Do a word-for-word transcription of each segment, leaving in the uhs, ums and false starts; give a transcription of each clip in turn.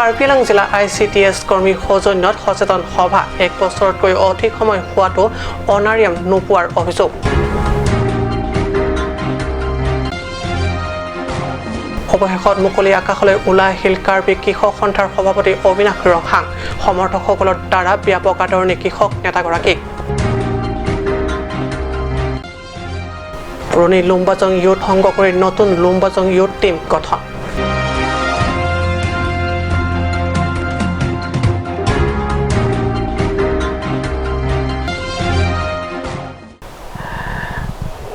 কাৰ্বি আংলং জিলা I C টি এছ কৰ্মী সৌজন্যত সচেতন সভা, এক বছৰতকৈ অধিক সময় হোৱাতো অনাৰিয়াম নোপোৱাৰ অভিযোগ। অৱশেষত মুকলি আকাশলৈ ওলাই আহিল কাৰ্বি কৃষক সন্থাৰ সভাপতি অবিনাশ ৰংহাং। সমৰ্থকসকলৰ দ্বাৰা ব্যাপক আদৰণি কৃষক নেতাগৰাকীক। পুৰণি লুম্বাজং ইউথ সংগ কৰি নতুন লুম্বাজং ইউথ টিম গঠন।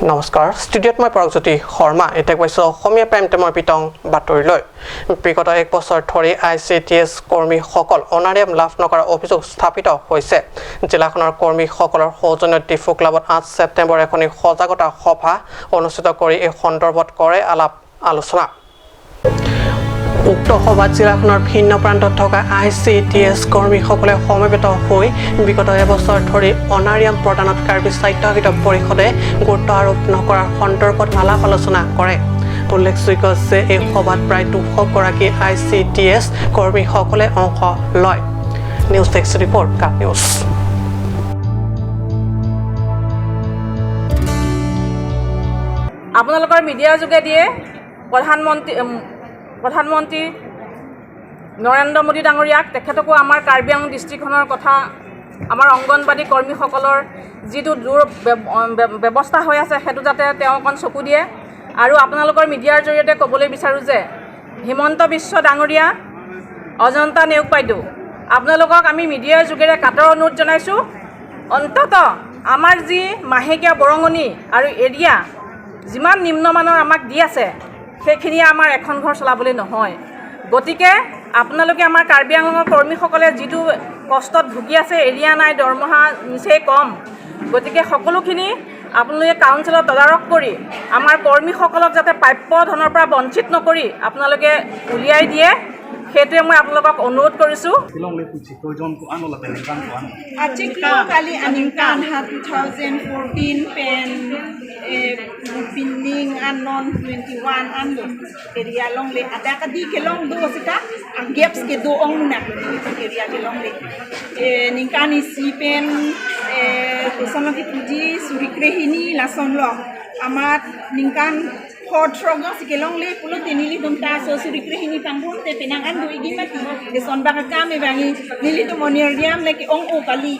নমস্কাৰ, ষ্টুডিঅ'ত মই পৰাগজ্যোতি শৰ্মা। এতিয়া গৈছো অসমীয়া প্ৰাইম টাইমৰ পিটং বাতৰিলৈ। বিগত এক বছৰ ধৰি আই চি টি এছ কৰ্মীসকল অনাৰিয়াম লাভ নকৰাৰ অভিযোগ স্থাপিত হৈছে। জিলাখনৰ কৰ্মীসকলৰ সৌজন্যত ডিফু ক্লাবত আঠ ছেপ্টেম্বৰ এখনি সজাগতা সভা অনুষ্ঠিত কৰি এই সন্দৰ্ভত কৰে আলাপ আলোচনা। উক্ত সভাত জিলাখনৰ ভিন্ন প্ৰান্তত থকা আই চি টি এছ কৰ্মীসকলে সমবেত হৈ বিগত এবছৰ ধৰি অনাৰিয়াম প্ৰদানত কাৰ্বি স্বায়ত্তশাসিত পৰিষদে গুৰুত্ব আৰোপ নকৰাৰ সন্দৰ্ভত আলাপ আলোচনা কৰে। উল্লেখযোগ্য যে এই সভাত প্ৰায় দুশ গৰাকী আই চি টি এছ কৰ্মীসকলে অংশ লয়। নিউজ ডেস্ক ৰিপৰ্ট, কাম নিউজ। আপোনালোকৰ মিডিয়াৰ যোগেদিয়ে প্ৰধানমন্ত্ৰী, উম, প্ৰধানমন্ত্ৰী নৰেন্দ্ৰ মোদী ডাঙৰীয়াক, তেখেতকো আমাৰ কাৰ্বি আংলং ডিষ্ট্ৰিক্টখনৰ কথা, আমাৰ অংগনবাদী কৰ্মীসকলৰ যিটো দুৰ ব্য-, ব্য-, ব্যৱস্থা হৈ আছে, সেইটো যাতে তেওঁ অকণ চকু দিয়ে। আৰু আপোনালোকৰ মিডিয়াৰ জৰিয়তে ক'বলৈ বিচাৰোঁ যে হিমন্ত বিশ্ব ডাঙৰীয়া, অজন্তা নেওগ বাইদেউ, আপোনালোকক আমি মিডিয়াৰ যোগেৰে কাতৰ অনুৰোধ জনাইছোঁ, অন্ততঃ আমাৰ যি মাহেকীয়া বৰঙণি আৰু এৰিয়া যিমান নিম্নমানৰ আমাক দি আছে, সেইখিনিয়ে আমাৰ এখন ঘৰ চলাবলৈ নহয়। গতিকে আপোনালোকে, আমাৰ কাৰ্বি আংলঙৰ কৰ্মীসকলে যিটো কষ্টত ভুগি আছে, এৰিয়া নাই, দৰমহা নিচেই কম, গতিকে সকলোখিনি আপোনালোকে কাউন্সিলত তদাৰক কৰি আমাৰ কৰ্মীসকলক যাতে প্ৰাপ্য ধনৰ পৰা বঞ্চিত নকৰি আপোনালোকে উলিয়াই দিয়ে, সেইটোৱে মই আপোনালোকক অনুৰোধ কৰিছোঁ। Achiklo kali aningkan ha two thousand fourteen pen, eh, pining an non twenty-one an lo. Area along le ada kadi kelong do sita, a gaps kedo ong na area kelong le. Eh, ningkan isi pen, eh, koson lo kipuji suri krehini lason lo. Amat ningkan Hot rok si kelong le pulote nelitum ta so suri krehini pangbom te penang an do igi mati. Eson bak akam evangi nelitum onir diam le ke-ong o kali.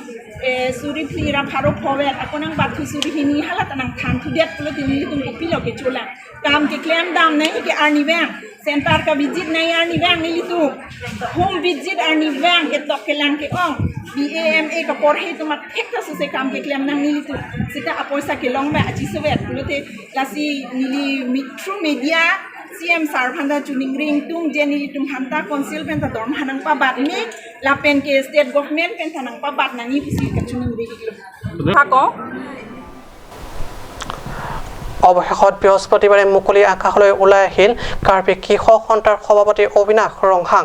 Eh, suri phli ra pharo phovet ako nang bathu suri hini hala ta nangthan thudet pulote nelitum kopilo kecholang. Kam keklem dam nai ke arnivang. Center ka visit nai arnivang nelitum. Home visit arnivang ketok kelang ke-ong. B A M A ka porhe atum athek ta suse kam keklem nang nelitum. Sita apoisa kelong ba achisovet pulote lasi neli mi-, through media C M sir aphan ta choningri ingtung je nelitum aphan ta council pen ta dorma nangpabat me lapen ke state government pen ta nangpabat nangji pusi kachoningri iklo. Thako. অৱশেষত বৃহস্পতিবাৰে মুকলি আকাশলৈ ওলাই আহিল কাৰ্বি কৃষক সন্থাৰ সভাপতি অবিনাশ ৰংহাং।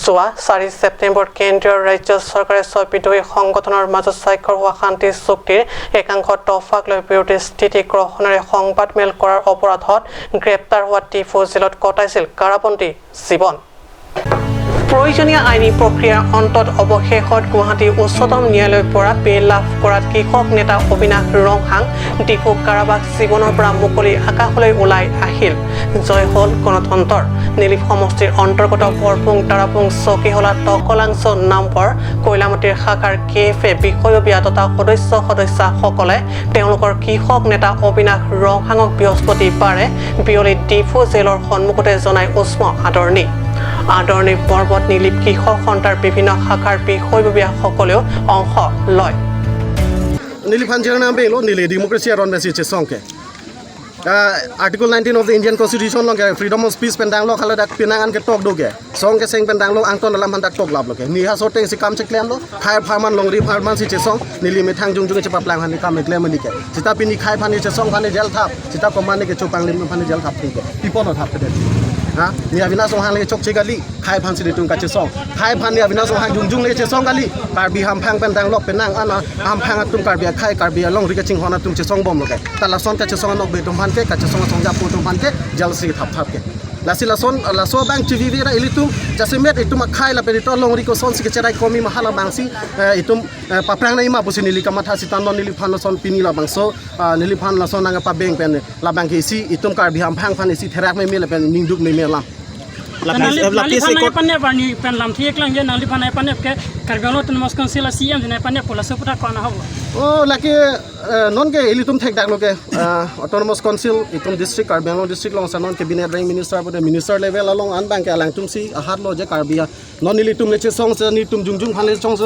যোৱা চাৰি ছেপ্টেম্বৰত কেন্দ্ৰীয় ৰাজ্য চৰকাৰে ছয় বিদ্ৰোহী সংগঠনৰ মাজত স্বাক্ষৰ হোৱা শান্তি চুক্তিৰ একাংশ দফাক লৈ বিৰোধী স্থিতি গ্ৰহণেৰে সংবাদমেল কৰাৰ অপৰাধত গ্ৰেপ্তাৰ হোৱা ডিফু জেলত কটাইছিল কাৰাবন্দী জীৱন। প্ৰয়োজনীয় আইনী প্ৰক্ৰিয়াৰ অন্তত অৱশেষত গুৱাহাটী উচ্চতম ন্যায়ালয়ৰ পৰা বেইল লাভ কৰাত কৃষক নেতা অবিনাশ ৰংহাং ডিফু কাৰাবাস জীৱনৰ পৰা মুকলি আকাশলৈ ওলাই আহিল। জয় হ'ল গণতন্ত্ৰৰ। নিলিপ সমষ্টিৰ অন্তৰ্গত বৰপুং তাৰাপুং চকীহোলা টকলাংচ নামবৰ কয়লামাটিৰ শাখাৰ কে এফ এ বিষয়ববীয়া তথা সদস্য সদস্যাসকলে তেওঁলোকৰ কৃষক নেতা অবিনাশ ৰংহাঙক বৃহস্পতিবাৰে বিয়লি ডিফু জেলৰ সন্মুখতে জনাই উষ্ম আদৰণি। আদৰণি পৰ্বত নিলিপ কৃষক সন্থাৰ বিভিন্ন শাখাৰ বিষয়ববীয়াসকলেও অংশ লয়। Neli aphan jirnam belo neli democracy aron pensi chesong ke. Ah, Article nineteen of the Indian Constitution along ke freedom of speech pen danglo khala dak penang an ketok do ke. Song keseng pen danglo angton alam aphan dak toklap lo ke. Neli ha sorteng si kam cheklemlo. Khai apharman longri apharman si chesong. Neli methang jongjong chepaplang aphan ne kam keklem ni ke. Sita pini khai aphan ne chesong aphan ne jail thap. Sita komatne kecho panglim aphan ne jail thap ke. Pipo no thap ke. Ha? Neli Avinash Ronghang le chokche kali. Khai aphan si nelitum kachesong. Khai aphan neli Avinash Ronghang jongjong le chesong kali. Karbi hamphang pen danglo penang an hamphang atum Karbi akhai Karbi alongri kachinghon atum chesong bomlo ke. Ta lason kachesong anokbe atum aphan ke, kachesong asong japo atum aphan ke, jail si thap thap ke. Lasi lason, laso abang chivivi ra ilitum jasemet itum akhai lapen itum alongri kosonsi kecherai komi ma hala abangsi, eh, itum, eh, paprangnei ma pusi neli kamatha seta non neliphan lason pini labangso, ah, neliphan lason nangpabeng pen labang ke isi itum Karbi Anglong aphan isi therak meme lapen ningduk meme alam. Lapis, nangli, eh, lapis nangliphan ikot nangpanep arni pen lamthe-ik lang je, nangliphan nangpanep ke Karbi Anglong Autonomous Council a-C E M si nangpanep pu laso aputhak ko-an ahok lo? Oh, lake, eh, non ke ilitum thekdaklo ke, eh, Autonomous Council itum district Karbi Anglong district alongsi non cabinet rank minister pu de minister level along an abang ke alangtum si ahat lo je Karbi a-, non ilitum le chesong si, netum jongjong aphan le chesong si,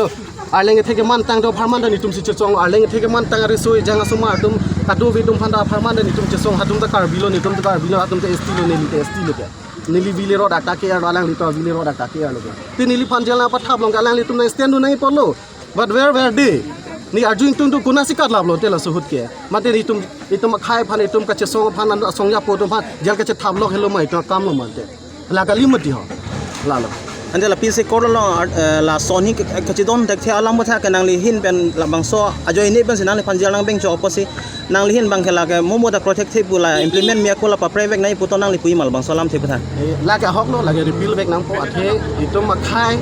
arleng ethe kemantang do apharman ta netum si chesong, arleng ethe kemantang ari soi jang asomar atum, kadokave atum aphan ta apharman ta netum chesong, hatum ta Karbi lo, netum ta Karbi lo, hatum ta S T lo, neli ta S T lo ke. Neli village road attack ke-er lo, alangli ta village road attack ke-er lo ke. Te neliphan jail nangpathap long ke alanglitum nang stand do nangji apotlo. But where were they? Ne arju ingtungtung, konatsi katlaplo te laso ahut ke. Mate itum, itum akhai aphan, itum kachesong aphan, asong japo atum aphan jail kachethap lok helo ma itum akam lo mate. La kali mati ho. Lalo. Ante lapisi korlo, eh, lason hi ke-, kachidon thekthe alam aputhak ke nangli ahin pen labangso ajoine pensi nangliphan jail nangbeng chok apotsi nangli ahin abang ke lake momo ta kroi thekthe pu la implement me ako la paprevek nangji pu to nangli puji ma labangso alamthe aputhak? Eh, lake ahok lo, lake repeal vek nangpo, athe itum akhai,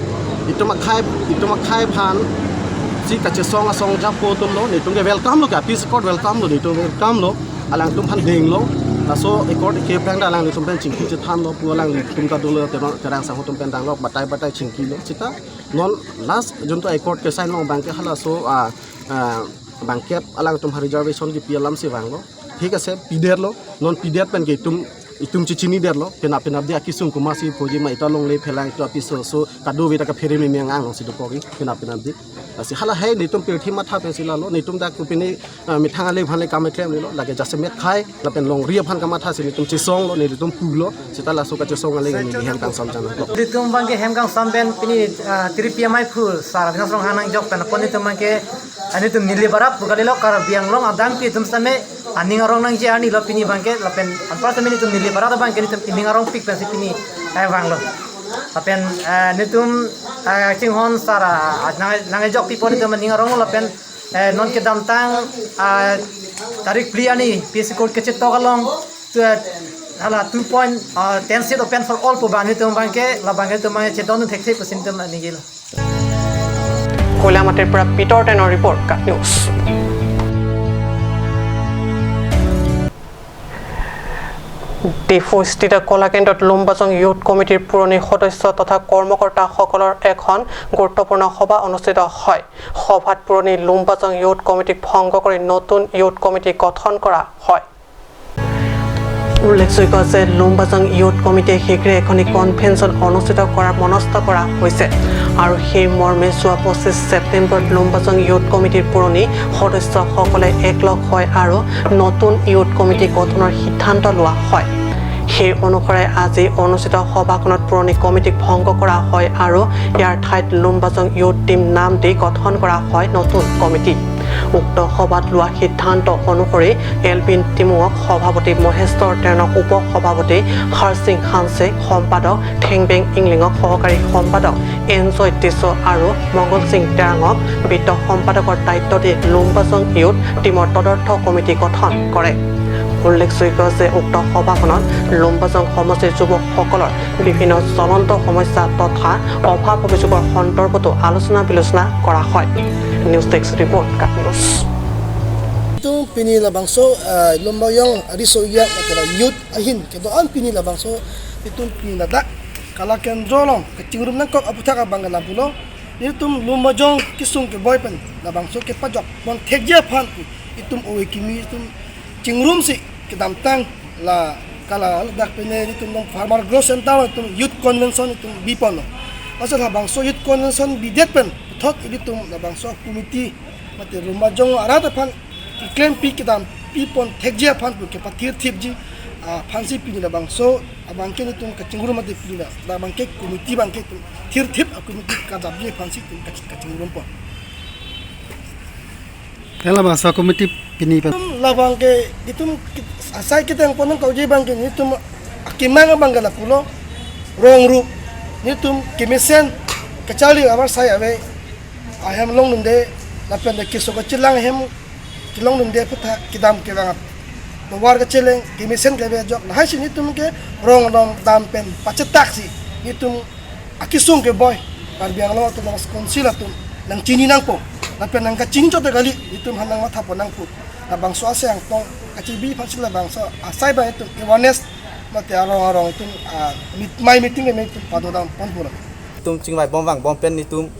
itum akhai, itum akhai aphansi kachesong asong japo atum lo, netum ke welcome lo ke, peace accord welcome lo, netum welcome lo, alangtum aphan denglo, laso accord ke aphrang ta alanglitum pen chingki chethanlo, pu alanglitum ta dolo, terang, terang sangho atum pen danglo, batai batai chingkilo, seta non last junto accord ke sign long abang ke halaso, ah, ah, bangkep alangtum aphan reservation kipi alamsi vanglo. Thik ase, pidetlo, non pidet pen ke itum, itum chechinidetlo, penap penapdi akesung komatsi puji ma itum alongle phelang itum apiso so kadokave ta kaphere meme anglongsi dokok ke penap penapdi. Lasi hala hai netum pirthe matha pensi lalo, netum ta kopine, ah, methang ale aphan le kam klemlelo, lake jasemet akhai lapen longri aphan kamathasi netum chesonglo, netum pulo, seta laso kachesong ale neli hem kangsam channel lo. Netum abang ke hem kangsam pen pini, ah, three P M I phu sar Avinash Ronghang nangjok pen apot netum abang ke, ah, netum neli barat pu kalilo, Karbi Anglong adang pi atum same aning arong nangji arni lo pini abang ke, lapen anpar same netum neli barat abang ke netum ining arongpik pensi pini, eh, vanglo. Lapen, eh, netum, eh, chinghon sar, ah, nang, nangkejok pipo netum aning arong lapen, eh, non kedamtang, ah, tarik phli arni peace accord kachetok along, tu, eh, hala two point, ah, ten seat open for all pu abang netum abang ke, labang ke netum abang ke chedon thekthe pusi netum ningilo. কইলামাটিৰ পৰা পিতৰ টেনৰ ৰিপৰ্ট, কাট নিউজ। ডিফুস্থিত কলাকেন্দ্ৰত লুম্বাজং ইউথ কমিটিৰ পুৰণি সদস্য তথা কৰ্মকৰ্তাসকলৰ এখন গুৰুত্বপূৰ্ণ সভা অনুষ্ঠিত হয়। সভাত পুৰণি লুম্বাজং ইউথ কমিটিক ভংগ কৰি নতুন ইউথ কমিটি গঠন কৰা হয়। উল্লেখযোগ্য যে লুম্বাজং ইউথ কমিটিয়ে শীঘ্ৰে এখনি কনভেনশ্যন অনুষ্ঠিত কৰাৰ মনস্থ কৰা হৈছে আৰু সেই মৰ্মে যোৱা পঁচিছ ছেপ্টেম্বৰত লুম্বাজং ইউথ কমিটিৰ পুৰণি সদস্যসকলে একলগ হয় আৰু নতুন ইউথ কমিটি গঠনৰ সিদ্ধান্ত লোৱা হয়। সেই অনুসাৰে আজি অনুষ্ঠিত সভাখনত পুৰণি কমিটিক ভংগ কৰা হয় আৰু ইয়াৰ ঠাইত লুম্বাজং ইউথ টিম নাম দি গঠন কৰা হয় নতুন কমিটি। উক্ত সভাত লোৱা সিদ্ধান্ত অনুসৰি এলবিন টিমুঙক সভাপতি, মহেশ্বৰ তেৰণক উপ সভাপতি, হৰসিং হানছেক সম্পাদক, থেংবেং ইংলিঙক সহকাৰী সম্পাদক, এনজয় টিছ আৰু মংগল সিং তেৰাঙক বিত্ত সম্পাদকৰ দায়িত্ব দি লুম্বাজং ইউথ টিমৰ তদৰ্থ কমিটি গঠন কৰে। উল্লেখযোগ্য যে উক্ত সভাখনত লুম্বাজং সমষ্টিৰ যুৱকসকলৰ বিভিন্ন জ্বলন্ত সমস্যা তথা অভাৱ অভিযোগৰ সন্দৰ্ভতো আলোচনা বিলোচনা কৰা হয়। News desk report, cut news. Itum pini labangso, ah, Lumbajong riso yak matela youth ahin kedo-an pini labangso itum pini ladak Kala Kendro along kachingrum nangkok aputhak abang ke lapulo. Itum Lumbajong kesung keboi pen labangso kepajok pon thekji aphan itum ove kimi itum chingrumsi kedamtang la Kala ladak pene itum long Farmer Growth Center itum Youth Convention itum biponlo. Asal labangso Youth Convention bidet pen puthot itum labangso committee mate Lumbajong arat aphan keklempi kedampi pon thekji aphan pu kepathirthipji aphansi pini labangso abang ke itum kachingrum mate pini la, labang ke committee abang ke itum thirthip a committee kajapji aphansi itum kaching-, kachingrum pon. Kala labangso committee pini pen. Itum labang ke itum ki-, asai ketang pon nangkokji abang ke itum akemang abang ke lapulo, rong rup, itum kemesen kacharli avarsai ave ahem longdunde, lapen de keso kachelang ahem kelongdunde aphuthak kedam kevang ap-, tovar kacheleng, kemesen kave ajok, lahai si netum ke rong along dam pen pachethak si netum akesung keboi Karbi Anglong Autonomous Council atum nangchini nangpo. Lapen nangkachini chot kali, netum aphan nangmatha pon nangpo. Labangso asai angtong kachebi aphan si labangso asai abang itum awareness mate arong arong itum, ah, meet-, mei meeting ke mei itum padodam pon pulo. Itum chingvai bom vang bom pen itum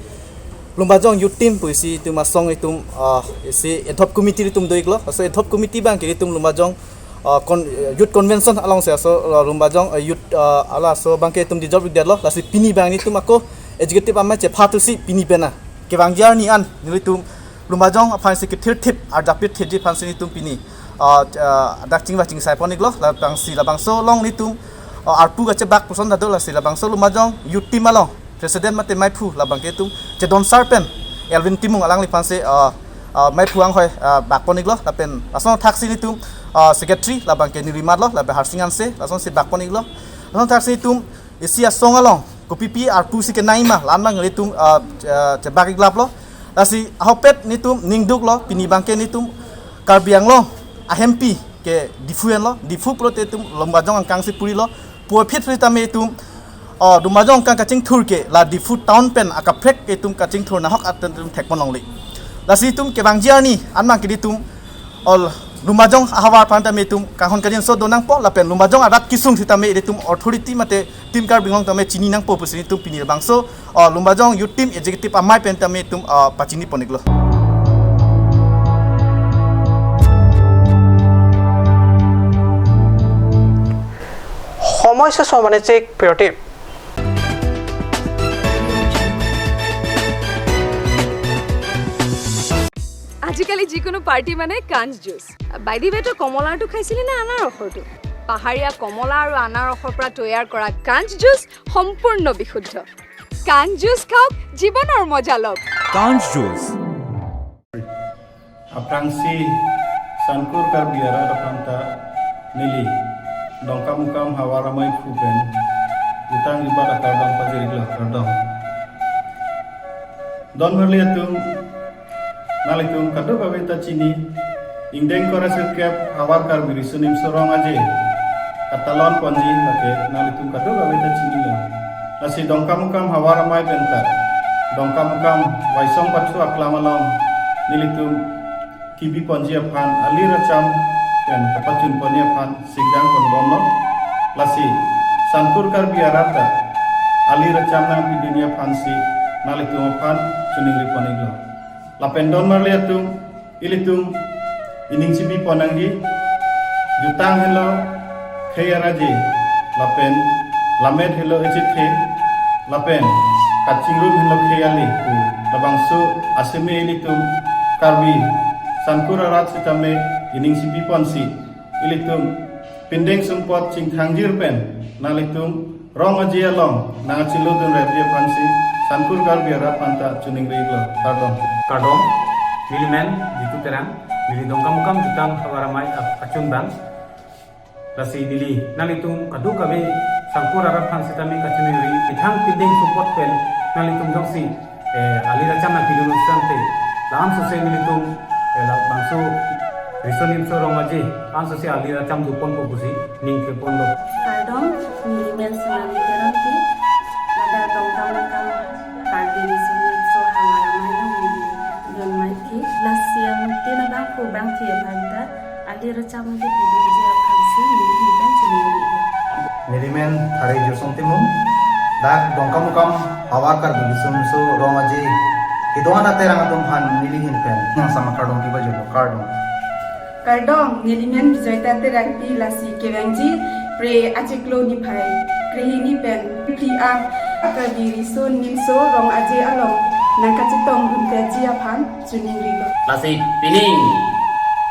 Lumbajong Youth Team pusi itum asong itum, ah, isi ad hoc committee itum do-iklo. Laso ad hoc committee abang ke itum Lumbajong, ah, con-, Youth Convention along si laso, ah, Lumbajong, ah, Youth, ah, laso abang ke itum dissolve-ikdetlo. Lasi pini abang itum ako executive amei chepha thusi pini pen a kevangji arni an nelitum Lumbajong aphan si kethirthip arjapit thirji aphan si netum pini, ah, ah, dak chingvai chingsai pon-iklo. Labangsi labangso along netum, ah, arpu kachebak puson dado, lasi labangso Lumbajong Youth Team along president mate meiphu labang ke itum Chedon Sar pen Elvin Timung alangliphan si, ah, ah, meiphu anghoi, ah, bak pon-iklo. Lapen lason thaksi netum, ah, secretary labang ke nelimatlo, lapen Harsing Hanse, lasonsi bak pon-iklo. Lason thaksi netum isi asong along kopipi arpu si kenangji ma, la-an abang nelitum, ah, ah, chebak-iklaplo. Lasi ahokpet netum ningduklo, pini abang ke netum Karbi Anglong ahempi ke Diphu henlo, Diphu pulote itum Lumbajong angkang si purilo, puvoiphit sitame itum, ah, Lumbajong angkang kachingthur ke la Diphu town pen akaprek ke itum kachingthur nahok atum thek pon longle. Lasi itum kevangji arni an abang ke itum ol Lumbajong ahavar aphan tame itum kanghon kangjinso do nangpo, lapen Lumbajong arat kesung sitame itum authority mate Team Karbi Anglong tame chini nangpo pusi itum pini labangso, ah, Lumbajong Youth Team executive amei pen tame itum, ah, pachini pon-iklo. সময় শেষ হোৱা মানে check period. আজিকালি যিকোনো পাৰ্টি মানে কাঞ্চ juice. By the ৱে, তই কমলাৰটো খাইছিলি নে আনাৰসৰটো? পাহাৰীয়া কমলা আৰু আনাৰসৰ পৰা তৈয়াৰ কৰা কাঞ্চ জুচ সম্পূৰ্ণ বিশুদ্ধ। কাঞ্চ জুচ খাওক, জীৱনৰ মজা লওক। কাঞ্চ juice. Aphrangsi Sankur Karbi arat aphanta neli Dongkamukam Havar Amei aphu pen jutang jubat akardom pajir-iklo, kardom. Don marli atum, nanglitum kadokave ta chini, ingdeng kre sirkep Havar Karbi Riso Nimso Rong Aje katalon ponji lake nanglitum kadokave ta chinilo. Lasi Dongkamukam Havar Amei penta Dongkamukam Waisong Pathu aklam along nelitum kebi ponji aphan, alir acham pen kapachun ponji aphan sikdang pon bomlo. Lasi Sankur Karbi arat ta alir acham nangpidunji aphansi nanglitum aphan choningri pon-iklo. Lapen don marli atum, ilitum ining chibi pon nangji, jutang henlo khei araje, lapen lamet henlo echethe, lapen kachingrum henlo khei ale pu labangso aseme ilitum Karbi Sankur arat sitame ining chibi ponsi ilitum pindeng sumpot chingthangjir pen nanglitum Rong Aje along nangchelodun rep-ji aphansi Sankur Karbi arat aphanta choningri-iklo. Kardom. Kardom, neli men Jitu Terang, neli Dongkamukam Jutang Havar Amei ap-, achun abang. Lasi neli nanglitum kadokave Sankur arat aphan sitame kachoningri, methang pindeng sumpot pen nanglitum jongsi, eh, alir acham nangpidun sante, la-an sose nelitum, eh, labangso Riso Nimso Rong Aje, la-an sose alir acham doponpo pusi ning keponlo. Kardom, neli men Sonali Terangpi, ladak Dongkamukam Karbi Riso Nimso Havar Amei along neli dun maithe, lasi anutin abangphu bangphi aphanta alir acham kepidunji aphansi neli ahin pen choningri-iklo. Neli men Thare Jirsong Timung, dak Dongkamukam Havar Karbi Riso Nimso Rong Aje kedo-an aterang atum aphan neli ahin pen nang sama kardom kipajirlo, kardom. Kardom, neli men Bijoyta Terangpi, lasi kevangji Phre achiklo niphai krehini pen Phli-ang Karbi Riso Nimso Rong Aje along nangkachetongdun petji aphan choningrilo. Lasi pining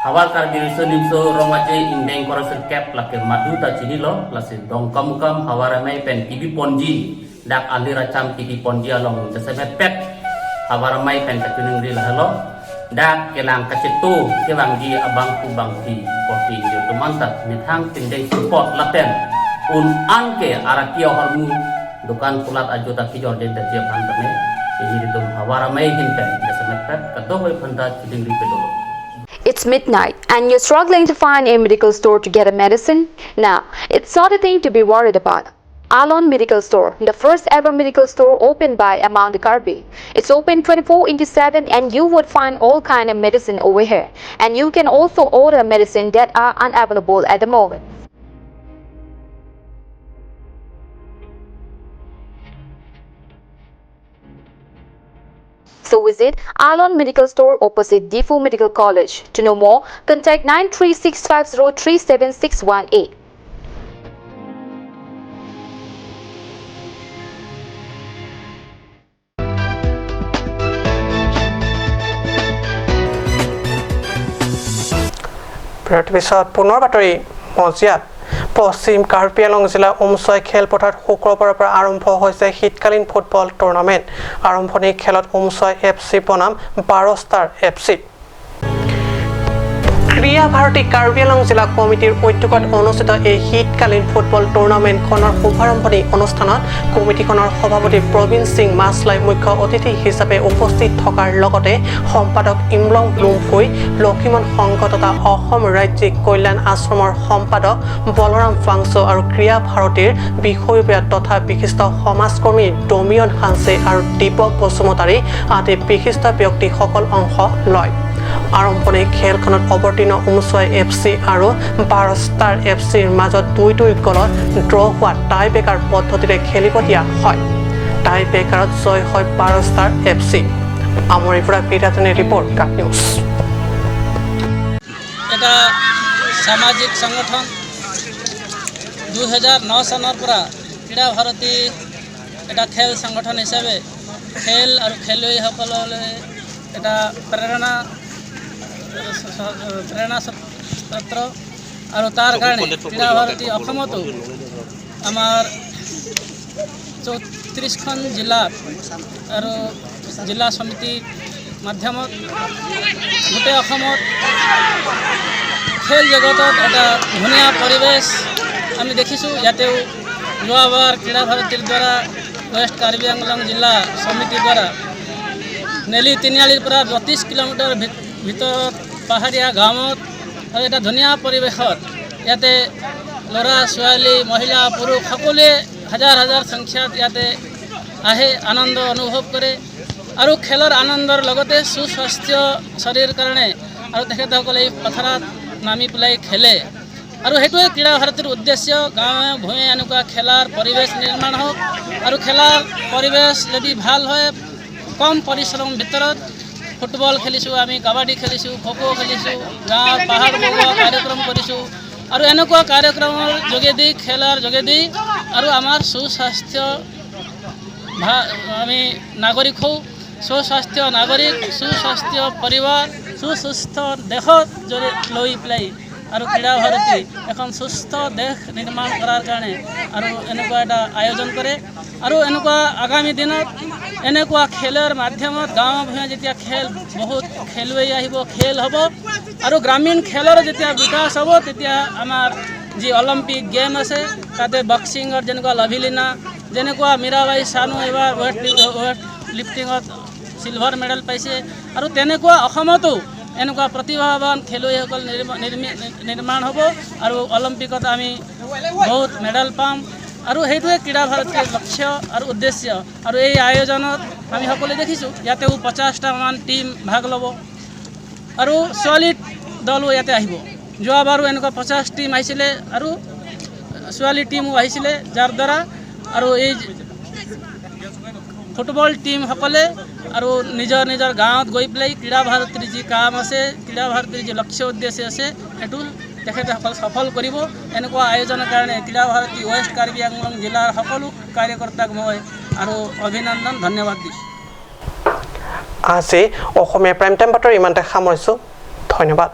Havar Karbi Riso Nimso Rong Aje ingdeng kre sirkep lake madu ta chinilo, lasi Dongkamukam Havar Amei pen kebi ponji, dak alir acham kebi ponji along jasemet pet Havar Amei pen kachoningri lahelo. Dak kelang kacheto kevangji abangphu bangphi korte ingjir atum anta methang pindeng sumpot lapen un-an ke araki ahormu, dukan kulat ajo ta kejor den daji aphan tame, ilitum Havar Amei ahin pen jasemet pet kadokave aphanta choningri pedolo. It's midnight and you're struggling to find a medical store to get a medicine? Now, it's not a thing to be worried about. Alon Medical Store, the first ever medical store opened by Amang the Karbi. It's open twenty-four into seven and you would find all kind of medicine over here. And you can also order medicine that are unavailable at the moment. So visit Alon Medical Store opposite Diphu Medical College. To know more, contact nine three six five zero three seven six one eight. বিৰতিৰ পিছত পুনৰ বাতৰি মজিয়াত। পশ্চিম কাৰ্বি আংলং জিলাৰ উমচুৱাই খেলপথাৰত শুক্ৰবাৰৰ পৰা আৰম্ভ হৈছে শীতকালীন ফুটবল টুৰ্ণামেণ্ট। আৰম্ভণি খেলত উমচুৱাই এফ চি বনাম বাৰ ষ্টাৰ এফ চি। ক্ৰীড়া ভাৰতী কাৰ্বি আংলং জিলা কমিটিৰ উদ্যোগত অনুষ্ঠিত এই শীতকালীন ফুটবল টুৰ্ণামেণ্টখনৰ শুভাৰম্ভণি অনুষ্ঠানত কমিটিখনৰ সভাপতি প্ৰবীণ সিং মাছলাই মুখ্য অতিথি হিচাপে উপস্থিত থকাৰ লগতে সম্পাদক ইমলং ব্লুমফুই, লক্ষীমন সংঘ তথা অসম ৰাজ্যিক কল্যাণ আশ্ৰমৰ সম্পাদক বলৰাম ফাংচু আৰু ক্ৰীড়া ভাৰতীৰ বিষয়ববীয়া তথা বিশিষ্ট সমাজকৰ্মী ডমিয়ন হানছে আৰু দীপক বসুমতাৰী আদি বিশিষ্ট ব্যক্তিসকল অংশ লয়। আৰম্ভণি খেলখনত অৱতীৰ্ণ উমচুৱাই এফ চি আৰু বাৰ ষ্টাৰ এফ চিৰ মাজত দুই দুই গ'লত ড্ৰ হোৱা টাই ব্ৰেকাৰ পদ্ধতিৰে খেলিবলগীয়া হয়। টাই ব্ৰেকাৰত জয় হয় বাৰ ষ্টাৰ এফ চি। আমৰিৰ পৰা বিৰাটনে ৰিপৰ্ট, কাট নিউজ। এটা সামাজিক সংগঠন। দুই হাজাৰ ন চনৰ পৰা ক্ৰীড়া ভাৰতী এটা খেল সংগঠন হিচাপে খেল আৰু খেলুৱৈসকললৈ এটা প্ৰেৰণা, প্ৰেৰণা ক্ষেত্ৰ আৰু তাৰ কাৰণে ক্ৰীড়া ভাৰতী অসমতো আমাৰ চৌত্ৰিশখন জিলাত আৰু জিলা সমিতিৰ মাধ্যমত গোটেই অসমত খেল জগতত এটা ধুনীয়া পৰিৱেশ আমি দেখিছোঁ। ইয়াতেও যোৱাবাৰ ক্ৰীড়া ভাৰতীৰ দ্বাৰা ৱেষ্ট কাৰ্বি আংলং জিলা সমিতিৰ দ্বাৰা নেলি তিনিআলিৰ পৰা বত্ৰিশ কিলোমিটাৰ ভিত-, ভিতৰত পাহাৰীয়া গাঁৱত আৰু এটা ধুনীয়া পৰিৱেশত ইয়াতে ল'ৰা, ছোৱালী, মহিলা, পুৰুষ সকলোৱে হাজাৰ হাজাৰ সংখ্যাত ইয়াতে আহে, আনন্দ অনুভৱ কৰে। আৰু খেলৰ আনন্দৰ লগতে সুস্বাস্থ্য শৰীৰ কাৰণে আৰু তেখেতসকলে এই পথাৰত নামি পেলাই খেলে। আৰু সেইটোৱে ক্ৰীড়া ভাৰতীৰ উদ্দেশ্য, গাঁৱে ভূঞে এনেকুৱা খেলাৰ পৰিৱেশ নিৰ্মাণ হওক। আৰু খেলাৰ পৰিৱেশ যদি ভাল হয়, কম পৰিশ্ৰম ভিতৰত ফুটবল খেলিছোঁ, আমি কাবাডী খেলিছোঁ, খো খো খেলিছোঁ, গাঁৱৰ পাহাৰ বগোৱা কাৰ্যক্ৰম কৰিছোঁ। আৰু এনেকুৱা কাৰ্যক্ৰমৰ যোগেদি, খেলাৰ যোগেদি আৰু আমাৰ সুস্বাস্থ্য ভা-, আমি নাগৰিক হওঁ, সুস্বাস্থ্য নাগৰিক, সুস্বাস্থ্য পৰিবাৰ, সুস্বাস্থ্য দেশত যদি লৈ পেলাই আৰু ক্ৰীড়া ভাৰতী এখন সুস্থ দেশ নিৰ্মাণ কৰাৰ কাৰণে আৰু এনেকুৱা এটা আয়োজন কৰে। আৰু এনেকুৱা আগামী দিনত এনেকুৱা খেলৰ মাধ্যমত গাঁৱে ভূঞে যেতিয়া খেল, বহুত খেলুৱৈ আহিব, খেল হ'ব আৰু গ্ৰামীণ খেলৰ যেতিয়া বিকাশ হ'ব, তেতিয়া আমাৰ যি অলিম্পিক গেম আছে, তাতে বক্সিঙৰ যেনেকুৱা লাভলিনা, যেনেকুৱা মীৰাবাই চানু এইবাৰ ৱেইট লি-, ৱেইট লিফটিঙত চিলভাৰ মেডেল পাইছে। আৰু তেনেকুৱা অসমতো এনেকুৱা প্ৰতিভাৱান খেলুৱৈসকল নিৰ্ম-, নিৰ্মি-, নিৰ্মাণ হ'ব আৰু অলিম্পিকত আমি বহুত মেডেল পাম। আৰু সেইটোৱে ক্ৰীড়া ভাৰতীৰ লক্ষ্য আৰু উদ্দেশ্য। আৰু এই আয়োজনত আমি সকলোৱে দেখিছোঁ, ইয়াতেও পঞ্চাশটামান টীম ভাগ ল'ব আৰু ছোৱালী দলো ইয়াতে আহিব। যোৱাবাৰো এনেকুৱা পঞ্চাশ টীম আহিছিলে আৰু ছোৱালী টীমো আহিছিলে, যাৰ দ্বাৰা আৰু এই ফুটবল টীমসকলে আৰু নিজৰ নিজৰ গাঁৱত গৈ পেলাই ক্ৰীড়া ভাৰতীৰ যি কাম আছে, ক্ৰীড়া ভাৰতীৰ যি লক্ষ্য উদ্দেশ্য আছে, সেইটো তেখেতসকল সফল কৰিব। এনেকুৱা আয়োজনৰ কাৰণে ক্ৰীড়া ভাৰতী ৱেষ্ট কাৰ্বি আংলং জিলাৰ সকলো কাৰ্যকৰ্তাক মই আৰু অভিনন্দন, ধন্যবাদ দিছোঁ। আজি অসমীয়া প্ৰাইম টাইম বাতৰি ইমানতে সামৰিছোঁ। ধন্যবাদ।